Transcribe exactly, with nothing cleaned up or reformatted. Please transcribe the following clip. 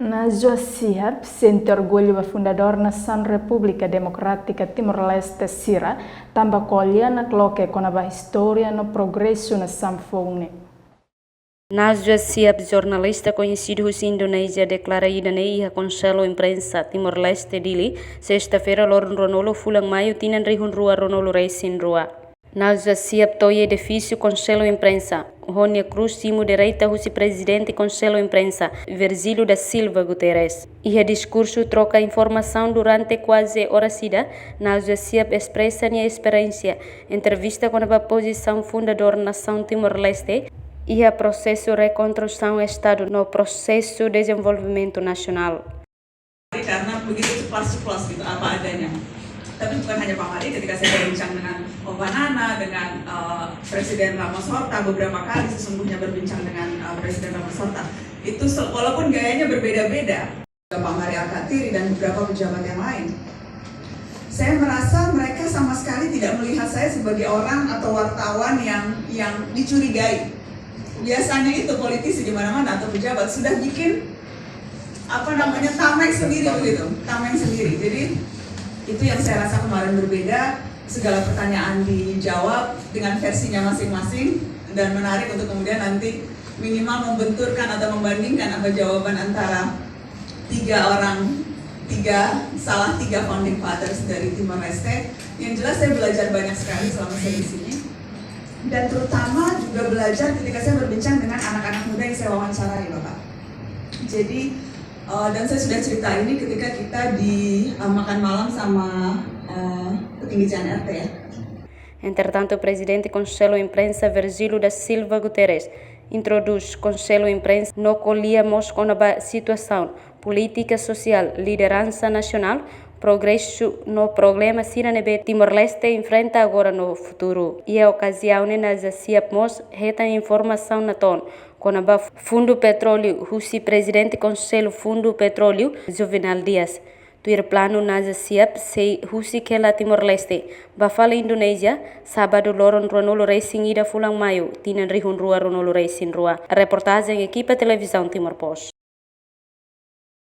Najwa Shihab sente orgullu ba fundadór nasaun Repúblika Demokrátika Timor-Leste sira, tanba ko'alia nakloke kona-ba istória no progresu nasaun foun ne'e. Najwa Shihab, jornalista koñesidu husi Indonézia, deklara ida-ne'e iha Konsellu Imprensa Timor-Leste, Dili, sesta-feira, loron ruanulu fulan Maiu, tinan rihun rua ruanulu resin rua. Najwa Shihab to'o iha edifísiu Konsellu Imprensa, ho nia krús simu direita husi Prezidente Konsellu Imprensa, Virgílio da Silva Guterres. Iha diskursu troka informasaun durante kuaze oras ida, Najwa Shihab espresa nia esperiénsia, entrevista kona-ba pozisaun fundadór nasaun Timor-Leste iha prosesu rekonstrusaun Estadu no prosesu dezenvolvimentu nasionál. Karena begitu ceplas-ceplos gitu, apa adanya. Tapi bukan hanya Pak Mari, ketika saya berbincang dengan Om Panana, dengan, eh, Presiden Ramos Horta, beberapa kali sesungguhnya berbincang dengan, eh, Presiden Ramos Horta. Itu se-, walaupun gayanya berbeda-beda, Pak Mari Alkatiri dan beberapa pejabat yang lain, saya merasa mereka sama sekali tidak melihat saya sebagai orang atau wartawan yang, yang dicurigai. Biasanya itu politisi di mana-mana atau pejabat sudah bikin, apa namanya, tameng sendiri begitu, tameng sendiri. Jadi itu yang saya rasa kemarin berbeda, segala pertanyaan dijawab dengan versinya masing-masing, dan menarik untuk kemudian nanti minimal membenturkan atau membandingkan apa jawaban antara tiga orang, tiga, salah tiga founding fathers dari Timor Leste. Yang jelas saya belajar banyak sekali selama saya di sini. Dan terutama juga belajar ketika saya berbincang dengan anak-anak muda yang saya wawancarai, Bapak. Jadi, eh, dan saya sudah cerita ini ketika kita di, eh, makan malam sama, eh, petinggi C N R T ya. Entretantu, Prezidente Konsellu Imprensa, Virgílio da Silva Guterres, introdús Konsellu Imprensa no ko'alia mós kona-ba situasaun polítika sosiál, lideransa nasionál, progresu no problema sira ne'ebé Timor-Leste enfrenta agora no futuru. Iha okaziaun ne'e, Najwa Shihab mós hetan informasaun natoon kona-ba Fundu Petróleu husi Prezidente Konsellu Fundu Petróleu, Juvenal Dias. Tuir planu, Najwa Shihab sei husik hela Timor-Leste ba fali Indonézia, sábadu, loron ruanulu resin ida fulan Maiu, tinan rihun rua ruanulu resin rua. Reportajen ekipa Televizaun Timor Post.